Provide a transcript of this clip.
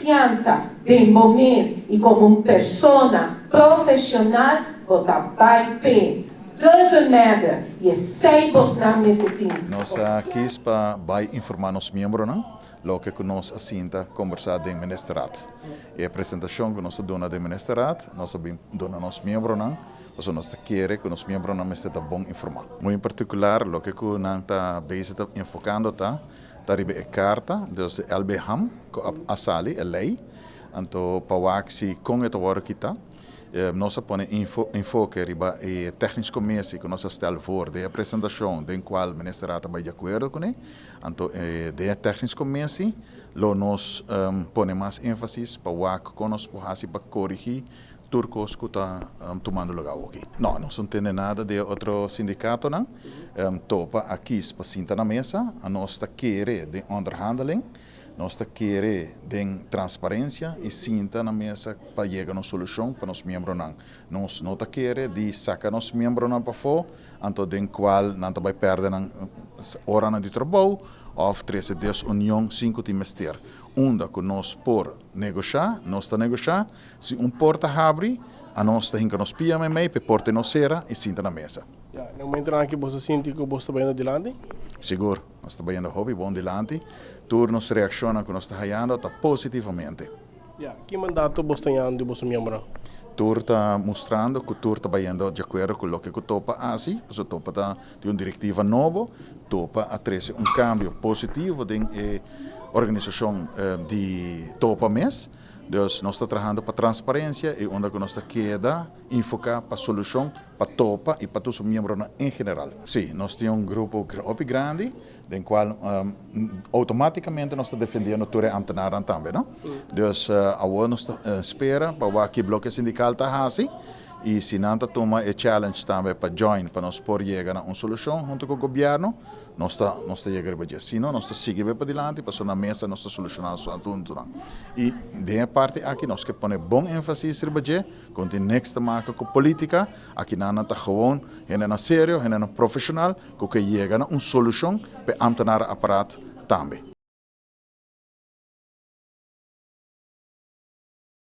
konfiansa den bo mes i komo un persona profeshonal bo ta bai p'e. Doesn't matter i esei bosnan mester tin. Nos a kies pa bai informa nos miembronan loke ku nos a sinta kombersá den Ministerraad. E presentashon ku nos a duna den Ministerraad nos a bin duna nos miembronan pasobra nos ta kere ku nos miembronan mester ta bon informá. Muy en partikular loke ku nan ta bezig ta enfokando ta ta riba e karta, dus de LBHAM ku a sali, e lei, anto pa wak si kon e ta wòrdu kitá. Nos a pone enfoke riba e technisch commissie ku nos a stel voor den e presentashon den kual Ministerraad a bai di akuerdo kuné. Anto den e technisch commissie lo nos pone mas énfasis pa wak kon nos por hasi pa korigí tur kos ku ta tumando lugá awoki. No, nos no tende nada di e otro sindikatonan. Topa a kis pa sinta na mesa. Nos ta kere den onderhandeling. Nos ta kere den transparencia y sinta na mesa pa yega na un solucion pa nos miembronan. Nos no ta kere di saca nos miembronan pafó, anto den cual nan ta bay perde nan oranan di trabou of trece desunion sin cu tin mester. Unda cu nos por negosha, nos ta negosha. Si un porta habri, anos ta hinca nos pia meimei p'e porta no cera y sinta na mesa. Ya, na e momentonan aki bo ta sinti cu bo sta bayendo dilanti? Sigur. Nos ta bayendo hopi bon dilanti. Tur nos reakshonnan ku nos ta hayando ta positivamente. Ya, ki mandato bos ta yando di boso miembronan? Tur ta mustrando ku tur ta bayendo di akuerdo ku loke ku Topa a hasi, pasobra Topa ta di un direktiva nobo. Topa a trese un kambio positivo den e organisashon di Topa mes. Dus nos ta trahando pa transparensia i unda ku nos ta keda enfoká pa solushon pa Topa i pa tur su miembronan en general. Sí, nos tin un grupo hopi grandi den cual automaticamente nos ta defendiendo tur e ambtenaarnan tambe, no? Dus awor nos ta spera pa wak ki bloke sindical ta haci y si nan ta tuma e challenge tambe pa join pa nos por yega na un solucion hunto cu gobierno, Nos ta nos ta yega riba dje. Si no, nos ta sigui bay padilanti pasobra na mesa nos ta soluciona su asuntunan. Y den e parti aki nos ke pone bon enfasis riba dje, ku no tin niks te maka ku politica. Aki nan nan ta gewoon hendenan serio, hendenan profesional ku ke yega na un solucion pa e ambtenarenapparaat tambe.